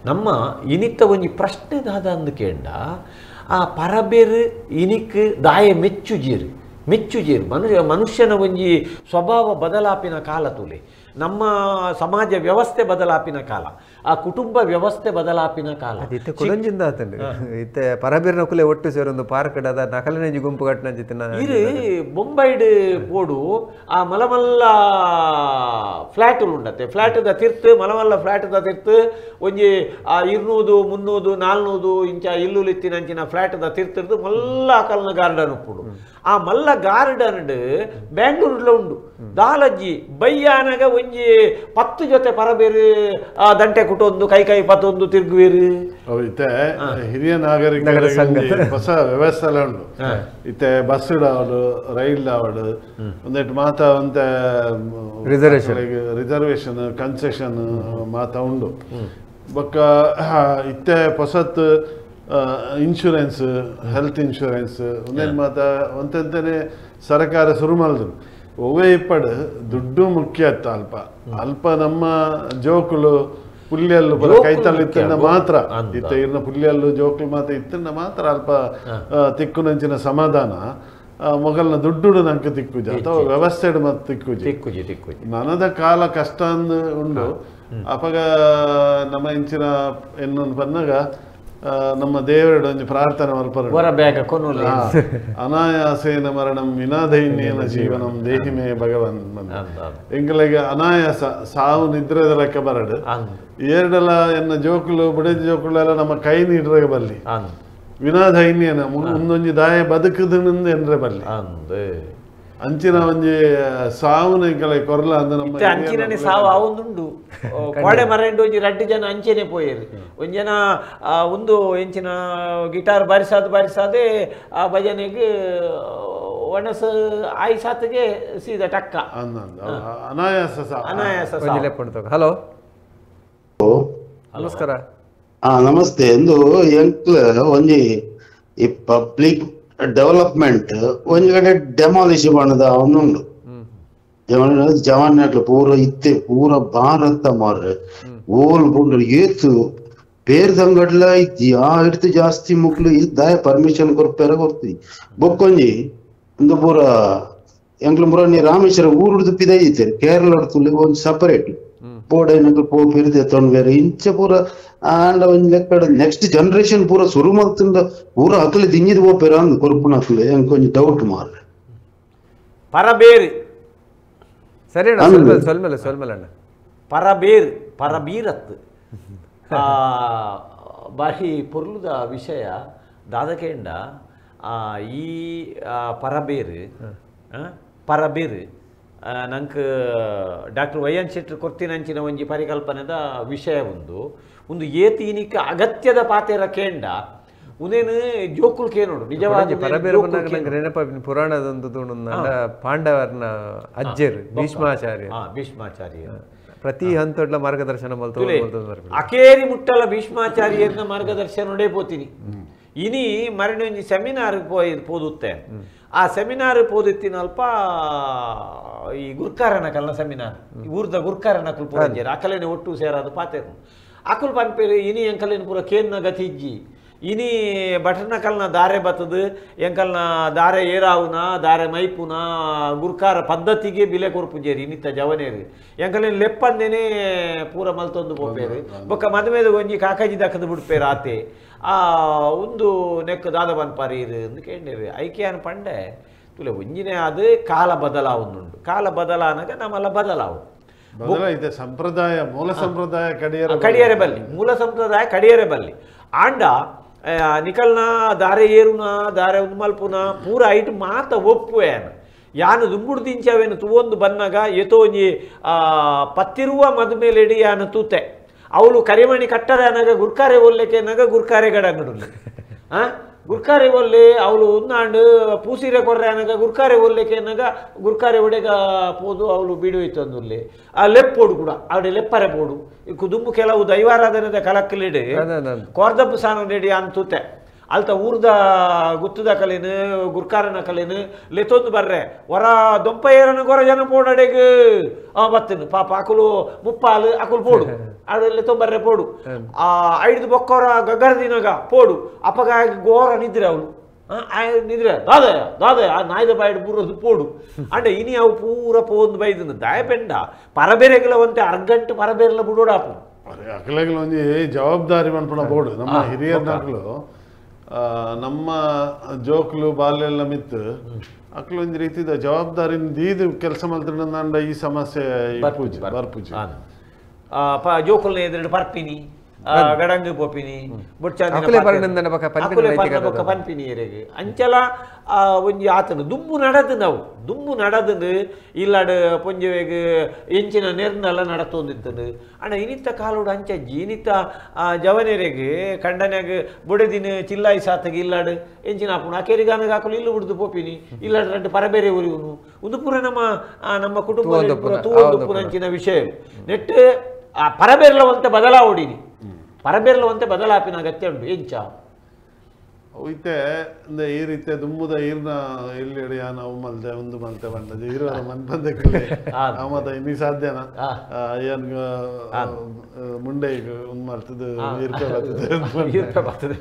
ನಮ್ಮ ಇನಿತ್ತ ಒಂಜಿ ಪ್ರಶ್ನೆ ದಾದ ಅಂದ್ ಕೇಂಡ ಆ ಪರಬೇರು ಇನಿಕ್ ದಾಯ ಮೆಚ್ಚುಜೀರು ಮೆಚ್ಚುಜೀರು ಮನುಷ್ಯನ ಒಂಜಿ ಸ್ವಭಾವ ಬದಲಾಪಿನ ಕಾಲ ತುಲೆ ನಮ್ಮ ಸಮಾಜ ವ್ಯವಸ್ಥೆ ಬದಲಾಪಿನ ಕಾಲ ಆ ಕುಟುಂಬ ವ್ಯವಸ್ಥೆ ಬದಲಾಪಿನ ಕಾಲ ಇತ್ತೆ ಕುಡಂಜಿಂದ ಆತಂಡು ಇತ್ತೆ ಪರಬೇರ್ನ ಕುಲೆ ಒಟ್ಟು ಸೇರೊಂದು ಪಾರ್ಕ್ ಡದ ನಕಲನೆಂಜಿ ಗುಂಪು ಕಟ್ಟನಂಜಿತ್ತಿನ ಇರು ಬೊಂಬೈಡ್ ಪೋಡು ಆ ಮಲಮಲ್ಲ ಫ್ಲಾಟ್ ಉಂಡತ್ತೆ ಫ್ಲಾಟ್ the ತಿರ್ತು ಮಲಮಲ್ಲ flat the ತಿರ್ತು ಒಂಜಿ ಆ 200 300 400 ಇಂಚ ಇಲ್ಲುಲಿತ್ತಿನಂಚಿನ ಫ್ಲಾಟ್ the ತಿರ್ತಿರ್ದು ಮಲ್ಲ ಅಕಲ್ನ ಗಾರ್ಡನ್ ಉಪ್ಪುಡು ಆ ಮಲ್ಲ ಗಾರ್ಡನ್ ಬ್ಯಾಂಗ್ಳೂರ್ಲ ಉಂಡು ದಾಲಜ್ಜಿ ಬಯ್ಯಾನಗ ಒಂಜಿ 10 ಜೊತೆ ಪರಬೇರು ಆ ದಂಟೆ ಕುಟೊಂದು ಕೈ ಕೈ ಪತ್ತೊಂದು ತಿರುಗುವೇರು. ಇತ್ತೆ ಹಿರಿಯ ನಾಗರಿಕರ ಹೊಸ ವ್ಯವಸ್ಥೆ ಉಂಡು ಇತ್ತೆ ಬಸ್ ಡಾವಡು ರೈಲ್ ಡಾವಡು ಒಂದೆಟ್ಟು ಮಾತ ಒಂತೆ ರಿಸರ್ವೇಶನ್ ಕನ್ಸೆಷನ್ ಮಾತ ಉಂಡು. ಬೊಕ್ಕ ಇತ್ತೆ ಹೊಸತ್ insurance health insurance ಒಂದೇನು ಮಾತ ಒಂತೆಂತನೇ ಸರ್ಕಾರ ಶುರು ಮಾಡಿದ್ರು. ಒವ್ವೇ ಇಪ್ಪಡು ದುಡ್ಡು ಮುಖ್ಯ ಅತ್ತ ಅಲ್ಪ ಅಲ್ಪ ನಮ್ಮ ಜೋಕುಲು ಪುಲ್ಯಲ್ಲು ಕೈತಲ್ಲಿ ಇತ್ತನ್ನ ಮಾತ್ರ ಇತ್ತ ಇರ್ನ ಪುಲ್ಯಲ್ಲು ಜೋಕುಲು ಮಾತ್ರ ಇತ್ತನ್ನ ಮಾತ್ರ ಅಲ್ಪ ತಿಕ್ಕುನಂಚಿನ ಸಮಾಧಾನ ಮೊಗಲ್ನ ದುಡ್ಡು ನಂಗೆ ತಿಕ್ಕುಜಿ ಅಥವಾ ವ್ಯವಸ್ಥೆ ಮತ್ತೆ ತಿಕ್ಕುಜಿ ತಿಕ್ಕುಜಿ ತಿಕ್ಕುಜಿ ನನದ ಕಾಲ ಕಷ್ಟ ಅಂದು ಉಂಡು. ಅಪಗ ನಮ್ಮ ಇಂಚಿನ ಎನ್ನೊಂದು ಬಂದಾಗ ನಮ್ಮ ದೇವರ ಒಂಜಿ ಪ್ರಾರ್ಥನೆ ಮಲ್ಪರು ಅನಾಯಾಸೇನ ಮರಣಂ ವಿನಾಧೈನ್ಯೇನ ಜೀವನಂ ದೇಹಿಮೇ ಭಗವನ್ ಎಂಕಲೆಗೆ ಅನಾಯಾಸ ಸಾವು ನಿದ್ರೆದ ಲೆಕ್ಕ ಬರಡು ಏರ್ಡಲ ಎನ್ನ ಜೋಕುಲು ಬುಡೇಜ್ ಜೋಕುಲು ಎಲ್ಲ ನಮ್ಮ ಕೈ ನೀಡ್ರೆಗೆ ಬರ್ಲಿ ವಿನಾಧೈನ್ಯನ ಒಂದೊಂಜಿ ದಾಯ ಬದುಕುದು ಎಂದ್ರೆ ಬರ್ಲಿ ಅಂಚಿನ ಒಂಜಿ ಸಾವುನ ಎಂಕಲೆ ಕೊರ್ಲ ಅಂದ ನಮ್ಮ ಅಂಚಿನನೆ ಸಾವು ಆವೊಂದುಂಡು. ಕೋಡೆ ಮರಂಡು ಒಂಜಿ ರಡ್ಡು ಜನ ಅಂಚೆನೆ ಪೋಯೇರು ಒಂಜನ ಒಂದು ಎಂಚಿನ ಗಿಟಾರ್ ಬಾರಿಸಾದ ಬಾರಿಸಾದೆ ಆ ಭಜನೆಗೆ ಒಣಸು ಆಯಿ ಸಾತಿಗೆ ಸೀದಾ ಟಕ್ಕ ಅನಾಯಾಸ ಅನಾಯಾಸ. ಹಲೋ ನಮಸ್ಕಾರ. ನಮಸ್ತೆ. ಎಂದು ಎಂಕ್ಲ ಒಂಜಿ ಈ ಪಬ್ಲಿಕ್ ಡೆವಲಪ್ಮೆಂಟ್ ಒಂಜಿ ಕಡೆ ಡೆಮಾಲಿಷ್ ಬಣ್ಣದ ಉಂಡು ಜವಾನ್ ಪೂರ ಇತ್ತೆ ಪೂರ ಭಾರತ ಮಾರ್ರೆ ಓಲ್ ಪುಂಡು ಏತು ಪೇರ್ದಂಗಡ್ಲ ಇತ್ತಿ ಆ ಇಡ್ತು ಜಾಸ್ತಿ ಮುಕ್ಲು ದಾಯ ಪರ್ಮಿಷನ್ ಕೊರ್ಪೇರ ಕೊರ್ತಿ ಬೊಕ್ಕೊಂಜಿ ಒಂದು ಪೂರ ಎಂಕ್ಲು ಪೂರ ನೀ ರಾಮೇಶ್ವರ ಊರುಡ್ದು ಪಿದೈ ಇತ್ತೇರು ಕೇರಳ ಒಂಜಿ ಸಪರೇಟ್ ಬೋರ್ಡ್ ಏನಕ್ಕೆ ಪೋಪಿರ್ದೆ ತೊಂಡ್ ಇಂಚ ಪೂರ ಆಂಡ ಒಂಜಿ ಲೆಕ್ಕ ನೆಕ್ಸ್ಟ್ ಜನರೇಷನ್ ಪೂರ ಸುರು ಮಲ್ತುಂಡ ಪೂರ ಅಕ್ಲೆ ದಿಂಜಿದ್ ಪೋಪೆರ ಅಂದ್ ಕೊರ್ಪುನ ಅಕ್ಲೆ ಎಂಕ್ ಒಂಜಿ ಡೌಟ್ ಮಾರ್ರೆ. ಪರಬೇರು ಸರಿ ಅಣ್ಣ ಸೊಲ್ಮೆಲೆ ಸೊಲ್ಮೆಲೆ ಅಣ್ಣ ಪರಬೇರು ಪರಬೀರತ್ ಬಾರಿ ಪೊರ್ಲುದ ವಿಷಯ ದಾದಕೇಂಡ ಈ ಪರಬೇರು ಪರಬೇರು ನಂಗೆ doctor Y N ಶೆಟ್ಟರ್ ಕೊರ್ತಿನಂಚಿನ ಒಂಜಿ ಪರಿಕಲ್ಪನೆದ ವಿಷಯ ಒಂದು ಒಂದು ಏತೀನಿಕ ಅಗತ್ಯದ ಪಾತೆರ ಕೇಂಡ ಉನೇನು ಜೋಕುಲ್ ಕೇನೋಡು ನಿಜವಾದ ಪರಬೇರು ನೆನಪ ಪುರಾಣದೊಂದು ಪಾಂಡವರನ ಅಜ್ಜರು ಭೀಷ್ಮಾಚಾರ್ಯ ಭೀಷ್ಮಾಚಾರ್ಯ ಪ್ರತಿ ಹಂತಡ್ಲ ಮಾರ್ಗದರ್ಶನ ಮಲ್ತು ಅಕೇರಿ ಮುಟ್ಟಲ ಭೀಷ್ಮಾಚಾರ್ಯನ ಮಾರ್ಗದರ್ಶನ ಪೋತೀನಿ ಇನಿ ಮರಣಿ ಒಂಜಿ ಸೆಮಿನಾರ್ ಪೋದುತ್ತೆ ಆ ಸೆಮಿನಾರ್ ಪೋದಿತ್ತಿನಲ್ಪ ಈ ಗುರ್ಕಾರನ ಕಲ್ನ ಸೆಮಿನಾರ್ ಊರ್ದ ಗುರ್ಕಾರನ ಅಕುಲ್ ಪೂರಂಜೇರು ಅಕಲೇನೆ ಒಟ್ಟು ಸೇರಾದ ಪಾತೆರು ಅಕುಲ್ ಪನ್ಪೇರು ಇನಿ ಎಂಕಲೇನು ಪೂರ ಕೇನ್ನ ಗತಿ ಇಜ್ಜಿ ಇನಿ ಬಟರ್ನ ಕಲ್ನ ದಾರೆ ಬತ್ತದು ಎಂಕಲ್ನ ದಾರೆ ಏರಾವುನ ದಾರೆ ಮೈಪುನ ಗುರ್ಕಾರ ಪದ್ಧತಿಗೆ ಬಿಲೆ ಕೊರ್ಪುಂಜೇರಿ ಇನ್ನಿತ್ತ ಜವನೇರು ಎಂಕಲೇನು ಲೆಪ್ಪಂದೇನೆ ಪೂರ ಮಲ್ತೊಂದು ಪೋಪೇರು ಬೊಕ್ಕ ಮದುವೆದ ಒಂಜಿ ಕಾಕಾಜಿ ದಕ್ಕದು ಬಿಡ್ಪೇರು ಆತೆ ಆ ಒಂದು ನೆಕ್ ದಾದ ಪನ್ಪಾರಿ ಇರು ಅಂದು ಕೇಂಡೇರು ಐಕ್ಯಾನ್ ಪಂಡೆ ತುಲೆ ಒಂಜಿನೇ ಅದು ಕಾಲ ಬದಲಾವೊಂದುಂಡು ಕಾಲ ಬದಲಾನಗ ನಮ್ಮಲ್ಲ ಬದಲಾವು ಬದಲಾಯಿತೆ ಸಂಪ್ರದಾಯ ಮೂಲ ಸಂಪ್ರದಾಯ ಕಡಿಯರೆ ಕಡಿಯರೆ ಬಲ್ಲಿ ಮೂಲ ಸಂಪ್ರದಾಯ ಕಡಿಯರೆ ಬಲ್ಲಿ ಆಂಡ ನಿಕಲ್ನ ದಾರೆ ಏರುನ ದಾರೆ ಉನ್ಮಲ್ಪುನ ಪೂರ ಐಟ್ ಮಾತ ಒಪ್ಪುವೇನು ಯಾನು ದುಂಬುಡು ದಿಂಚವೇನು ತೂವೊಂದು ಬನ್ನಗ ಏತೋ ಒಂಜಿ ಪತ್ತಿರುವ ಮದುಮೇಲೆಡಿ ಯಾನು ತೂತೆ ಅವಳು ಕರಿಮಣಿ ಕಟ್ಟರೆ ಅನಗ ಗುರ್ಕಾರೆ ಒಲ್ಲೆಕೆ ನಗ ಗುರ್ಕಾರೆ ಗಡಂಗಡುಲ್ಲೆ ಗುರ್ಕಾರೆ ಒಲ್ಲೆ ಅವಳು ಉನ್ನಾಂಡು ಪೂಸಿರೆ ಕೊರ್ರೆ ಅನಗ ಗುರ್ಕಾರೆ ಒಲ್ಲೆಕೆ ನಗ ಗುರ್ಕಾರೆ ಒಡೆಗ ಪೋದು ಅವಳು ಬೀಡು ಆ ಲೆಪ್ಪೋಡು ಕೂಡ ಅವಡೆ ಲೆಪ್ಪರೆ ಪೋಡು ದುಂಬು ಕೆಲವು ದೈವಾರಾಧನೆದ ಕಲಕ್ಕಲಿಡೆ ಕೋರ್ದಪ್ಪು ಸಾನಡಿ ಅಂತೂತೆ ಅಲ್ತ ಊರ್ದ ಗುತ್ತದ ಕಲೆನು ಗುರ್ಕಾರನ ಕಲೆನು ಲೆತ್ತೊಂದು ಬರ್ರೆ ಹೊರ ದೊಂಪ ಏರನ ಗೊರ ಜನ ಪೋಡಡೆಗ್ ಆ ಬತ್ತನು ಪಾಪ ಅಕುಲು ಮುಪ್ಪಾಲು ಅಕುಲು ಪೋಡು ಆಡು ಲೆತ್ತೊಂದು ಬರ್ರೆ ಪೋಡು ಆ ಐದು ಬೊಕ್ಕೋರ ಗಗ್ಗರ ದಿನಗ ಪೋಡು ಅಪ್ಪಗ ಗೋರ ನಿದ್ರೆ ಅವಳು ನಿದ್ರೆ ದಾದಯ ದಾದಯ ಆ ನಾಯ್ದ ಬಾಯಿಡ್ ಪೂರ ಪೋಡು ಅಂಡ ಇನಿ ಅವು ಪೂರ ಪೋಂದು ಬೈದನು ದಾಯ ಪೆಂಡ ಪರಬೇರೆಗಲವಂತೆ ಅರ್ಗಂಟು ಪರಬೇರೆಲ ಬುಡೋಡಾಪು ಅಕಲೆಗಳ ಒಂಜಿ ಜವಾಬ್ದಾರಿ ಮನ್ಪುಣ ಬೋಡು ನಮ್ಮ ಹಿರಿಯರ್ನಕ್ಲು ನಮ್ಮ ಜೋಕ್ಲು ಬಾಲ್ಯಲ್ಲ ಮಿತ್ತು ಅಕ್ಲು ಒಂಜಿ ರೀತಿದ ಜವಾಬ್ದಾರಿ ದೀದು ಕೆಲಸ ಮಲ್ತಂಡ ಈ ಸಮಸ್ಯೆ ಪೂಜೆ ಬರ್ಪೂಜೆ ಜೋಕುಲ್ನ ಎದುರು ಪರ್ಪಿನಿ ಗಡಂಗ್ ಪೋಪಿನಿ ಪನ್ಪಿನಿ ಎರೆಗ್ ಅಂಚಲ ಒಂಜಿ ಆತನು ದುಂಬು ನಡದು ನಾವು ದುಂಬು ನಡದು ಇಲ್ಲಾಡ್ ಪೊಂಜೆವೆಗ್ ಎಂಚಿನ ನೆರ್ನೆಲ್ಲ ನಡತೊಂದಿತ್ತನು ಅಣ್ಣ ಇನಿತ ಕಾಲೋಡು ಅಂಚಜ್ಜಿ ಇನಿತ ಜವನೆರೆಗ್ ಕಂಡನ್ಯಾಗ ಬೊಡೆದಿನ ಚಿಲ್ಲಾಯಿ ಸಾತಗ ಇಲ್ಲಾಡ್ ಎಂಚಿನ ಆಪುಣ ಅಕೇರಿಗಾನಗ ಹಾಕಲು ಇಲ್ಲು ಬಿಡ್ದು ಪೋಪಿನಿ ಇಲ್ಲಾಡ್ ರಡ್ಡು ಪರಬೇರೆ ಉರಿವುನು ಒಂದು ಪೂರ ನಮ್ಮ ನಮ್ಮ ಕುಟುಂಬ ತೂವೊಂದು ಅಂಚಿನ ವಿಷಯ ನೆಟ್ ಆ ಪರಬೇರ್ಲವಂತೆ ಬದಲಾವಡಿನಿ ಪರಬೇರ್ಲವಂತೆ ಬದಲಾಪಿನ ಅಗತ್ಯ ಉಂಟು ಎಂಚ ಇತ್ತೆ ಅಂದ್ರೆ ಈ ರೀತಿಯ ದುಂಬುದ ಈರ್ನ ಎಲ್ಲಿ ಯಾನ ಅವು ಮಲ್ತೆ ಒಂದು ಮಲ್ತೆ ಬಂಡದ ಈರ್ವರ ಮನ್ಪಂದೆ ಮತ ಇನ್ನಿ ಸಾಧ್ಯನಾ ಏನ್ ಮುಂಡೆ ಈಗ ಒಂದು ಮಲ್ತದ ಈರ್ಪೆ ಬರ್ತದೆ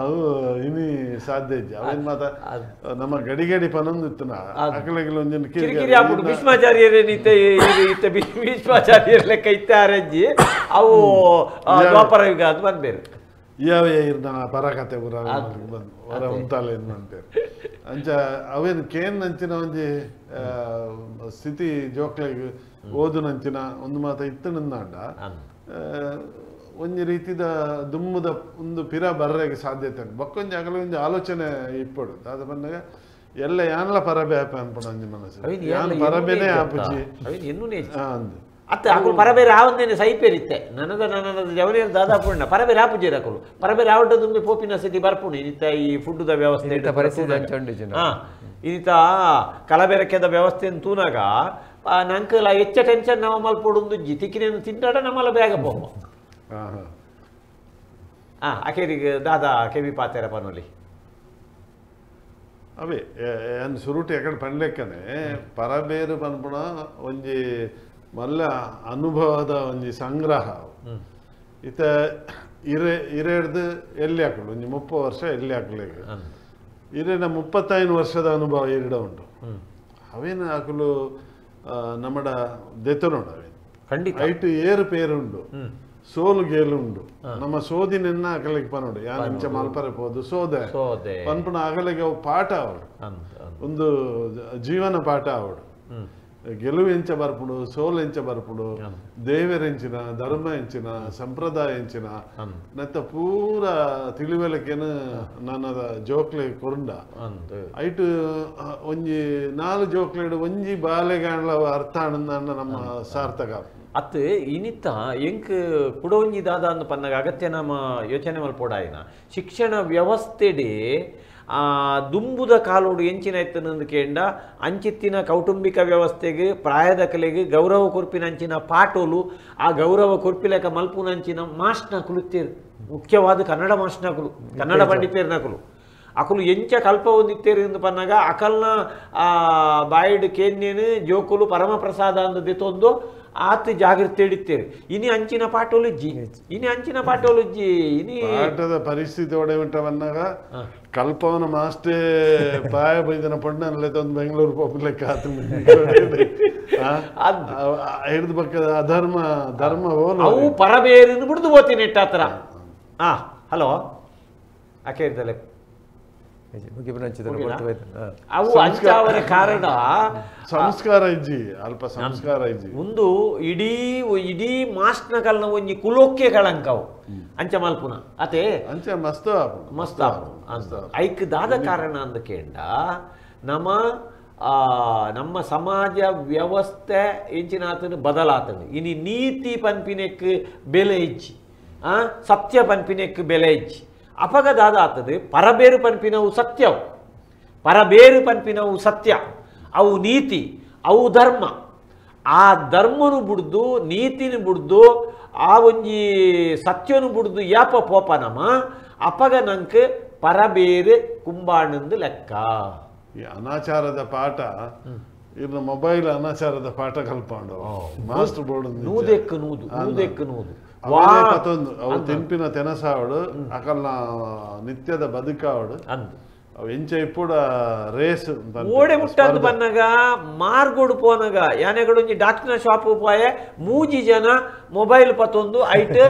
ಅವು ಇನಿ ಸಾಧ್ಯ ಇಜ್ಜಿ ಅವೇನ್ ಮಾತ ನಮ್ಮ ಗಡಿ ಗಡಿ ಪನೊಂದು ಇತ್ತು ಅಕಲೆಗಳ ಒಂದಿನ ಕಿರಿಕಿರಿ ಆಗ್ಬಿಟ್ಟು ಭೀಷ್ಮಾಚಾರ್ಯರೇನಿತ್ತೆ ಇತ್ತೆ ಭೀಷ್ಮಾಚಾರ್ಯರ ಲೆಕ್ಕ ಇತ್ತೆ ಆರಜ್ಜಿ ಅವು ದ್ವಾಪರ ಯುಗ ಅದು ಬಂದ್ಬೇರು ಯಾವೇ ಇರ್ನ ಪರಾಕತೆ ಪೂರ ಬಂದು ಹೊರ ಉಂತಾಲ ಇದು ಮಾಡ್ತೇವೆ ಅಂಚ ಅವೇನು ಕೇನ್ ಅಂಚಿನ ಒಂಜಿ ಸ್ಥಿತಿ ಜೋಕ್ಲೆಗ್ ಓದುನಂಚಿನ ಒಂದು ಮಾತ ಇತ್ತು ನಂದಾಂಡ ಒಂಜಿ ರೀತಿದ ದುಮ್ಮದ ಒಂದು ಪಿರ ಬರ್ರೆಗೆ ಸಾಧ್ಯತೆ ಬಕ್ಕೊಂಜಿ ಆಗಲ ಒಂಜಿ ಆಲೋಚನೆ ಇಪ್ಪಡು ದಾದ ಬಂದಾಗ ಎಲ್ಲ ಯಾನ್ಲ ಪರಬೆ ಆಪ ಅನ್ಪಣ ಒಂಜಿ ಮನಸ್ಸು ಯಾನ್ ಪರಬೆನೇ ಆಪುಜಿ ಅಂದು ಅತ್ತ ಅಕುಲು ಪರಬೇರೆ ಆವಂದೇನೆ ಸೈಪೇರಿತ್ತೆ ನನದ ನನದ ಜವನಿಯರ್ ದಾದಾಪುಣ್ಣ ಪರಬೇರೆ ಆಪುಜೇರು ಅಕುಲು ಪರಬೇರೆ ಆವಟ ದುಂಬಿ ಪೋಪಿನ ಸ್ಥಿತಿ ಬರ್ಪುಣು ಇನಿತ ಈ ಫುಡ್ದ ವ್ಯವಸ್ಥೆ ಹಾಂ ಇನಿತ ಕಲಬೆರಕೆದ ವ್ಯವಸ್ಥೆಯನ್ನು ತೂನಾಗ ನಂಕಲ ಹೆಚ್ಚ ಟೆನ್ಷನ್ ನಾವು ಮಲ್ಪೊಡುಂದುಜ್ಜಿ ತಿಕ್ಕಿನೇನು ತಿಂಟಾಡ ನಮ್ಮಲ್ಲ ಬೇಗ ಪೋಪ ಹಾಂ ಅಕೇರಿಗೆ ದಾದಾ ಕೆವಿ ಪಾತೆರ ಪನೊಲಿ ಅವೇ ಏನ್ ಸುರುಟು ಎಕಡೆ ಪಣ್ಲೆಕ್ಕನೆ ಪರಬೇರು ಪನ್ಪುಣ ಒಂಜಿ ಮಲ್ಲ ಅನುಭವದ ಒಂಜಿ ಸಂಗ್ರಹ ಇತ ಇರೆ ಇರೆಡ್ದು ಎಲ್ಲಿ ಹಾಕಲು ಒಂಜಿ 30 ವರ್ಷ ಎಲ್ಲಿ ಹಾಕಲು ಈಗ ಇರೆನ 35 ವರ್ಷದ ಅನುಭವ ಇರಡ ಉಂಟು ಅವೇನು ಹಾಕಲು ನಮ್ಮಡ ದೆತನೋಡು ಅವೇನು ಖಂಡಿತ ಐಟು ಏರು ಪೇರುಂಡು ಸೋಲು ಗೇಲುಂಡು ನಮ್ಮ ಸೋದಿನೆನ್ನ ಅಗಲಿಗೆ ಪನೋಡು ಯಾನ್ ಇಂಚ ಮಲ್ಪರೆ ಪೋದು ಸೋದೆ ಪನ್ಪುಣ ಅಗಲಿಗೆ ಅವು ಪಾಠ ಅವಡು ಒಂದು ಜೀವನ ಪಾಠ ಅವಡು ಗೆಲುವು ಎಂಚ ಬರ್ಪುಡು ಸೋಲು ಎಂಚ ಬರ್ಪುಡು ದೇವರೆಂಚಿನ ಧರ್ಮ ಎಂಚಿನ ಸಂಪ್ರದಾಯ ಎಂಚಿನ ನತ್ತ ಪೂರ ತಿಳಿವಳಿಕೆನು ನನ್ನ ಜೋಕ್ಲೆ ಕೊರುಂಡ ಐಟು ಒಂಜಿ 4 ಜೋಕ್ಲೆಡು ಒಂಜಿ ಬಾಲೆಗಾಂಡ್ಲ ಅರ್ಥ ಆನಂದ ನಮ್ಮ ಸಾರ್ಥಕ ಅತ್ ಇನಿತ ಎಂಕ್ ಕುಡೊಂಜಿ ದಾದ ಅಂದ್ ಪನ್ನಗ ಅಗತ್ಯ ನಮ್ಮ ಯೋಚನೆ ಮಲ್ಪೊಡಾಯಿನ ಶಿಕ್ಷಣ ವ್ಯವಸ್ಥೆಡೆ ದುಂಬುದ ಕಾಲೋಡು ಎಂಚಿನ ಇತ್ತನಂದು ಕೇಂಡ ಅಂಚಿತ್ತಿನ ಕೌಟುಂಬಿಕ ವ್ಯವಸ್ಥೆಗೆ ಪ್ರಾಯದ ಕಲೆಗೆ ಗೌರವ ಕೊರ್ಪಿನ ಅಂಚಿನ ಪಾಟೋಲು ಆ ಗೌರವ ಕೊರ್ಪಿಲೆಕ ಮಲ್ಪುನಂಚಿನ ಮಾಸ್ನಕುಲು ತೇರು ಮುಖ್ಯವಾದ ಕನ್ನಡ ಮಾಸ್ನಕುಲು ಕನ್ನಡ ಪಂಡಿತೇರ್ನಕುಲು ಅಕುಲು ಎಂಚ ಕಲ್ಪ ಹೊಂದಿತ್ತೇರು ಎಂದು ಪನ್ನಾಗ ಅಕಲ್ನ ಬಾಯಿಡ್ ಕೇನ್ಯನು ಜೋಕುಲು ಪರಮಪ್ರಸಾದ ಅಂದು ದೆತೊಂದು ಆತ ಜಾಗೃತಿ ಹಿಡಿತೇರು ಇನಿ ಅಂಚಿನ ಪಾಟೋಲುಜ್ಜಿ ಇನಿ ಅಂಚಿನ ಪಾಟೋಲುಜ್ಜಿ ಇನಿ ಪಾಠದ ಪರಿಸ್ಥಿತಿ ಒಡೆ ಬಿಟ್ಟ ಬಂದಾಗ ಕಲ್ಪವನ ಮಾಸ್ಟೇ ಪಾಯ ಬೈದನ ಪಣ್ಣನಲ್ಲೇ ತಂದು ಬೆಂಗಳೂರು ಪೋಪುಲೆಕ್ಕ ಆತ ಹಿಡಿದು ಪಕ್ಕದ ಅಧರ್ಮ ಧರ್ಮ ಅವು ಪರಬೇರಿನ ಬಿಡ್ದು ಹೋತೀನಿ ಇಟ್ಟಾತ್ರ ಹಾ ಹಲೋ ಆಕೆ ಇದ್ದಲೆ ಅವು ಅಂಚಾವರ ಕಾರಣ ಸಂಸ್ಕಾರ ಇಜ್ಜಿ ಅಲ್ಪ ಸಂಸ್ಕಾರ ಇಜ್ಜಿ ಒಂದು ಇಡೀ ಇಡೀ ಮಾಸ್ನ ಕಲ್ನ ಒಂಜಿ ಕುಲೋಕ್ಕೆ ಕಳಂಕವು ಅಂಚ ಮಲ್ಪುನ ಅತೆ ಅಂಚ ಮಸ್ತ್ ಮಸ್ತ್ ಆಪುನ ಐಕ್ ದಾದ ಕಾರಣ ಅಂದ ಕೇಂಡ ನಮ್ಮ ನಮ್ಮ ಸಮಾಜ ವ್ಯವಸ್ಥೆ ಎಂಚಿನ ಆತನು ಬದಲಾತನು ಇನಿ ನೀತಿ ಪನ್ಪಿನೆಕ್ ಬೆಲೆ ಇಜ್ಜಿ ಸತ್ಯ ಪನ್ಪಿನೆಕ್ ಬೆಲೆ ಇಜ್ಜಿ ಅಪಗ ದಾದ ಆತದೆ ಪರಬೇರು ಪನ್ಪಿನವು ಸತ್ಯವು ಪರಬೇರು ಪನ್ಪಿನವು ಸತ್ಯ ಅವು ನೀತಿ ಅವು ಧರ್ಮ ಆ ಧರ್ಮನು ಬುಡ್ದು ನೀತಿನ ಬುಡ್ದು ಆ ಒಂಜಿ ಸತ್ಯನು ಬುಡ್ದು ಯಾಪ ಪೋಪ ನಮ್ಮ ಅಪಗ ನಂಗೆ ಪರಬೇರು ಕುಂಬಾಣಂದು ಲೆಕ್ಕ. ಈ ಅನಾಚಾರದ ಪಾಠ ಇನ್ನು ಮೊಬೈಲ್ ಅನಾಚಾರದ ಪಾಠ ಕಲ್ಪಂಡು ಮಾಸ್ಟರ್ ಬೋರ್ಡ್ ನೂದೆಕ್ಕು ನೂದು ನೂದೆಕ್ಕು ನೂದು ಅವು ತಿನ್ಪಿನ ತೆನಸಾವಡು ಅಕಲ್ನ ನಿತ್ಯದ ಬದುಕಾವಡು ಅಂದು ಅವು ಎಂಚ ಇಪ್ಪುಡ ರೇಸ್ ಓಡೆ ಮುಟ್ಟಂದು ಬನ್ನಗ ಮಾರ್ಗೋಡು ಪೋನಗ ಯಾನೆಗಡೊಂಜಿ ಡಾಕ್ಟರ್ನ ಶಾಪ್ ಪೋಯೆ ಮೂಜಿ ಜನ ಮೊಬೈಲ್ ಪತ್ತೊಂದು ಐಟ್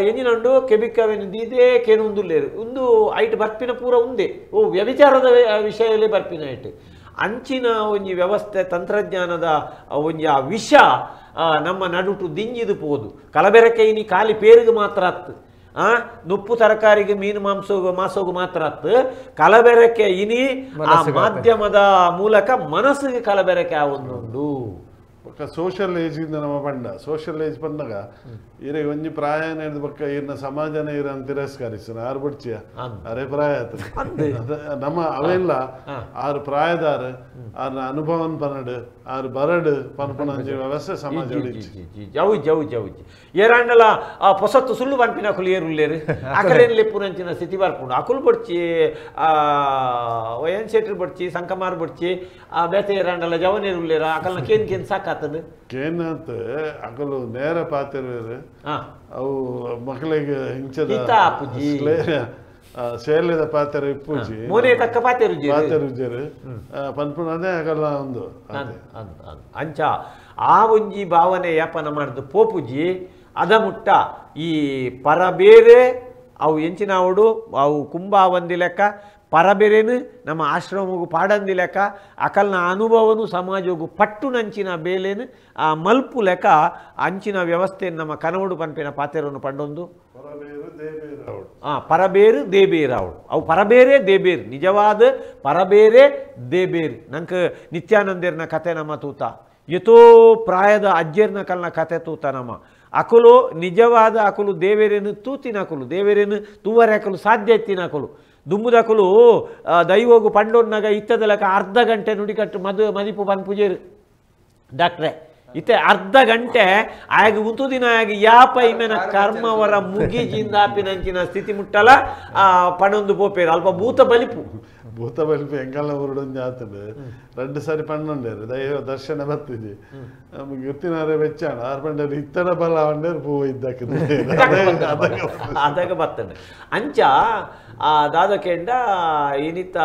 ಎಂಜಿನಂಡು ಕೆಬಿಕವೆನ್ ದೀದೇ ಕೇನುಂದುಲ್ಲೇರು ಉಂದು ಐಟ್ ಬರ್ಪಿನ ಪೂರ ಉಂದೆ ಓ ವ್ಯಭಿಚಾರದ ವಿಷಯಲ್ಲೇ ಬರ್ಪಿನ ಐಟ್ ಅಂಚಿನ ಒಂಜಿ ವ್ಯವಸ್ಥೆ ತಂತ್ರಜ್ಞಾನದ ಒಂಜಿ ಆ ವಿಷ ನಮ್ಮ ನಡುಟು ದಿಂಜಿದು ಪೋದು ಕಲಬೆರಕೆ ಇನಿ ಖಾಲಿ ಪೇರಿಗೆ ಮಾತ್ರ ಅತ್ತು ನುಪ್ಪು ತರಕಾರಿಗೆ ಮೀನು ಮಾಂಸೋಗು ಮಾಸೋಗು ಮಾತ್ರ ಅತ್ತು ಕಲಬೆರಕೆ ಇನಿ ಆ ಮಾಧ್ಯಮದ ಮೂಲಕ ಮನಸ್ಸಿಗೆ ಕಲಬೆರಕೆ ಆವೊಂದುಂಡು. ಬೊಕ್ಕ ಸೋಷಿಯಲ್ ಏಜ್ ಇಂದ ನಮ್ಮ ಪಂಡ ಸೋಷಿಯಲ್ ಏಜ್ ಪಂಡಗ ಇರೆಗ್ ಒಂಜಿ ಪ್ರಾಯನ ಹಿಡ್ದು ಬೊಕ್ಕ ಇರ್ನ ಸಮಾಜನ ಇರನ್ ತಿರಸ್ಕರಿಸು ಆರು ಬಡ್ಚಿಯ ಅರೆ ಪ್ರಾಯ ನಮ್ಮ ಅವೆಲ್ಲ ಆರು ಪ್ರಾಯದಾರು ಆರ್ನ ಅನುಭವನ್ ಪನ್ನಡು ಆರು ಬರಡು ಪನ್ಪುನಂಜಿ ವ್ಯವಸ್ಥೆ ಸಮಾಜ ಜವು ಜವು ಜವು ಏರಾಂಡಲ ಆ ಪೊಸತ್ತು ಸುಳ್ಳು ಪನ್ಪಿನ ಅಕುಲು ಏರುಲ್ಲೇರು ಅಕಲೇನ್ ಲೆಪ್ಪುನಂಚಿನ ಸ್ಥಿತಿ ಬರ್ಪುಂಡು ಅಕುಲು ಬಡ್ಚಿ ವಯನ್ ಶೆಟ್ರು ಬಡ್ಚಿ ಸಂಕಮಾರ್ ಬಡ್ಚಿ ಆ ಬೇತೆ ಏರಾಂಡಲ ಜವನೇರುಲ್ಲೇರ ಅಕಲ್ನ ಕೇನ್ ಕೇನ್ ಸಾಕಾತದು ಕೇನತ್ ಅಕಲು ನೇರ ಪಾತಿರುವೆರು ಅವು ಮಕ್ಕಳಿಗೆ ಹಿಂಚದ ಶೇಲೆದ ಪಾತ್ರ ಇಪ್ಪುಜಿ ಮೋನೆ ತಕ್ಕ ಪಾತೆರುಜಿ ಪಾತೆರುಜೆರು ಪನ್ಪುನದೇ ಅಕಲ್ಲ ಒಂದು ಅಂಚ ಆ ಒಂಜಿ ಭಾವನೆ ಯಾಪನ ಮಾಡ್ದು ಪೋಪುಜಿ ಅದ ಮುಟ್ಟ ಈ ಪರಬೇರೆ ಅವು ಎಂಚಿನಾವಡು ಅವು ಕುಂಬ ಒಂದಿ ಲೆಕ್ಕ ಪರಬೇರೇನು ನಮ್ಮ ಆಶ್ರಮಗೂ ಪಾಡಂದಿ ಲೆಕ್ಕ ಅಕಲ್ನ ಅನುಭವನು ಸಮಾಜಗೂ ಪಟ್ಟು ನಂಚಿನ ಬೇಲೇನು ಆ ಮಲ್ಪು ಲೆಕ್ಕ ಅಂಚಿನ ವ್ಯವಸ್ಥೆಯನ್ನು ನಮ್ಮ ಕನವಡು ಪನ್ಪಿನ ಪಾತೆರನ್ನು ಪಂಡೊಂದು ಪರಬೇರು ದೇಬೇರು ಅವಳು ಅವು ಪರಬೇರೇ ದೇಬೇರು ನಿಜವಾದ ಪರಬೇರೇ ದೇಬೇರು. ನಂಗೆ ನಿತ್ಯಾನಂದೇರ್ನ ಕತೆ ನಮ್ಮ ತೂತ ಯಥೋ ಪ್ರಾಯದ ಅಜ್ಜರ್ನ ಕಲ್ನ ಕತೆ ತೂತ ನಮ್ಮ ಅಕುಲು ನಿಜವಾದ ಅಕುಲು ದೇವೇರೇನು ತೂತಿನ ಅಕುಲು ದೇವೇರೇನು ತೂವರೆ ಅಕಲು ಸಾಧ್ಯ ಇತ್ತಿನ ಅಕುಲು ದುಂಬುದಕುಲು ದೈವಗು ಪಂಡೊನ್ನಾಗ ಇತ್ತದ ಲೆಕ್ಕ ಅರ್ಧ ಗಂಟೆ ನುಡಿಕಟ್ಟು ಮದು ಮದಿಪು ಪನ್ಪುಜೇರು ಡಾಕ್ಟ್ರೆ ಇತ್ತೆ ಅರ್ಧ ಗಂಟೆ ಆಗ ಉಂತು ದಿನ ಆಗ ಯಾಪ ಇಮೆನ ಕರ್ಮವರ ಮುಗಿಜಿಂದ ಆಪಿನಂಚಿನ ಸ್ಥಿತಿ ಮುಟ್ಟಲ ಆ ಪಣೊಂದು ಪೋಪೇರು ಅಲ್ಪ ಭೂತ ಬಲಿಪು ಭೂತ ಬಲಿಪು ಎಂಗಲ್ಲ ಊರುಡೊಂಜಿ ಆತುಂಡು ರಡ್ಡು ಸಾರಿ ಪಣ್ಣುಂಡೇರು ದೈವ ದರ್ಶನ ಬತ್ತಿಜಿ ನಮಗೆ ಗೊತ್ತಿನಾರೆ ಬೆಚ್ಚಾಣ ಆರು ಪಂಡೇರು ಇತ್ತಡ ಬಲ ಪಂಡೇರು ಪೂವು ಇದ್ದಕ್ಕೆ ಅದಾಗ ಬತ್ತಂಡು ಅಂಚ ಆ ದಾದಕೆಂಡ ಇನಿತ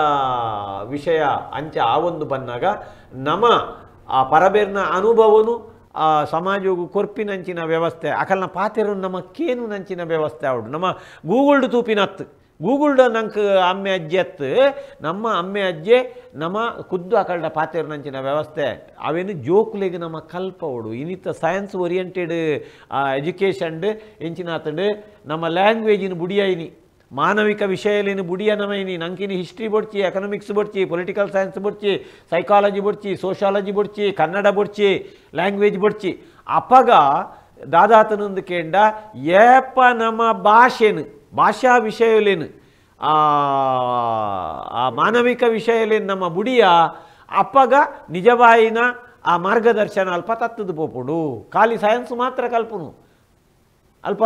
ವಿಷಯ ಅಂಚ ಆ ಒಂದು ಬನ್ನಾಗ ನಮ ಆ ಪರಬೇರ್ನ ಅನುಭವನು ಆ ಸಮಾಜವು ಕೊರ್ಪಿನಂಚಿನ ವ್ಯವಸ್ಥೆ ಅಕಲ್ನ ಪಾತೆರು ನಮ್ಮ ಕೇನು ನಂಚಿನ ವ್ಯವಸ್ಥೆ ಅವಡು ನಮ್ಮ ಗೂಗಲ್ಡು ತೂಪಿನತ್ತು ಗೂಗಲ್ಡು ನಂಗೆ ಅಮ್ಮೆ ಅಜ್ಜಿ ಅತ್ತು ನಮ್ಮ ಅಮ್ಮೆ ಅಜ್ಜೆ ನಮ್ಮ ಖುದ್ದು ಅಕಲ್ಡ ಪಾತೆರು ನಂಚಿನ ವ್ಯವಸ್ಥೆ ಅವೇನು ಜೋಕುಲೆಗೆ ನಮ್ಮ ಕಲ್ಪವಡು ಇನ್ನಿತ science oriented education ಎಂಚಿನ ಆತಂಡು ನಮ್ಮ ಲ್ಯಾಂಗ್ವೇಜಿನ ಬುಡಿಯಾಯಿನಿ ಮಾನವಿಕ ವಿಷಯಲೇನು ಬುಡಿಯ ನಮೈನಿ ನಂಕಿನಿ ಹಿಸ್ಟ್ರಿ ಬೊಡ್ಚಿ ಎಕನಾಮಿಕ್ಸ್ ಬೊಡ್ಚಿ ಪೊಲಿಟಿಕಲ್ ಸೈನ್ಸ್ ಬೊಡ್ಚಿ ಸೈಕಾಲಜಿ ಬೊಡ್ಚಿ ಸೋಷಿಯಾಲಜಿ ಬೊಡ್ಚಿ ಕನ್ನಡ ಬೊಡ್ಚಿ ಲ್ಯಾಂಗ್ವೇಜ್ ಬೊಡ್ಚಿ ಅಪಗ ದಾದಾತನೊಂದು ಕೇಂಡ ಏಪ ನಮ್ಮ ಭಾಷೆನು ಭಾಷಾ ವಿಷಯಲೇನು ಆ ಮಾನವಿಕ ವಿಷಯಲೇನು ನಮ್ಮ ಬುಡಿಯ ಅಪ್ಪಗ ನಿಜವಾಯಿನ ಆ ಮಾರ್ಗದರ್ಶನ ಅಲ್ಪ ತತ್ತದು ಪೋಪುಡು ಖಾಲಿ ಸೈನ್ಸ್ ಮಾತ್ರ ಕಲ್ಪುನು ಅಲ್ಪ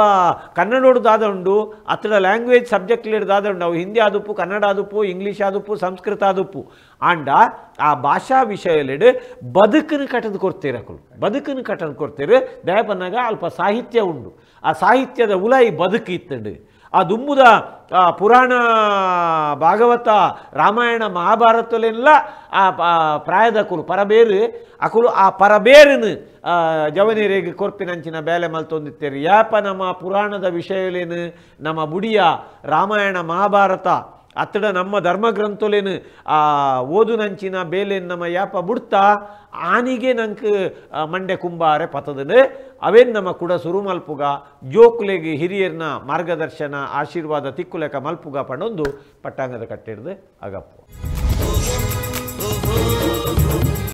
ಕನ್ನಡೋಡು ದಾದ ಉಂಡು ಅತ್ತಡ ಲ್ಯಾಂಗ್ವೇಜ್ ಸಬ್ಜೆಕ್ಟ್ ದಾದ ಉಂಡು ಅವು ಹಿಂದಿ ಆದುಪ್ಪು ಕನ್ನಡ ಆದುಪ್ಪು ಇಂಗ್ಲೀಷ್ ಆದುಪ್ಪು ಸಂಸ್ಕೃತ ಆದುಪ್ಪು ಆಂಡ ಆ ಭಾಷಾ ವಿಷಯಲೆಡು ಬದುಕನ್ನು ಕಟ್ಟದು ಕೊಡ್ತೀರ ಅಕುಲು ಬದುಕನ್ನು ಕಟ್ಟದು ಕೊಡ್ತೀರು ದಯಪನ್ನಾಗ ಅಲ್ಪ ಸಾಹಿತ್ಯ ಉಂಡು ಆ ಸಾಹಿತ್ಯದ ಉಲಾಯಿ ಬದುಕು ಇತ್ತಂಡು ಆ ದುಂಬುದ ಪುರಾಣ ಭಾಗವತ ರಾಮಾಯಣ ಮಹಾಭಾರತಲೆಲ್ಲ ಆ ಪ್ರಾಯದ ಅಕುಲು ಪರಬೇರು ಅಕುಲು ಆ ಪರಬೇರನು ಜವನಿರೇಗೆ ಕೊರ್ಪಿನಂಚಿನ ಬೇಲೆ ಮಲ್ತೊಂದಿತ್ತೇರು ಯಾಪ ನಮ್ಮ ಪುರಾಣದ ವಿಷಯಲೇನು ನಮ್ಮ ಬುಡಿಯ ರಾಮಾಯಣ ಮಹಾಭಾರತ ಅತ್ತಡ ನಮ್ಮ ಧರ್ಮಗ್ರಂಥಲೇನು ಆ ಓದುನಂಚಿನ ಬೇಲೇನು ನಮ್ಮ ಯಾಪ ಬುಡ್ತಾ ಆನಿಗೆ ನಂಗೆ ಮಂಡೆ ಕುಂಬಾರೆ ಪತದನು ಅವೇನು ನಮ್ಮ ಕೂಡ ಸುರು ಮಲ್ಪುಗ ಜೋಕುಲೆಗೆ ಹಿರಿಯರ್ನ ಮಾರ್ಗದರ್ಶನ ಆಶೀರ್ವಾದ ತಿಕ್ಕುಲೆಕ ಮಲ್ಪುಗ ಪಂಡೊಂದು ಪಟ್ಟಾಂಗದ ಕಟ್ಟಿಡ್ದು ಅಗಪ್ಪು.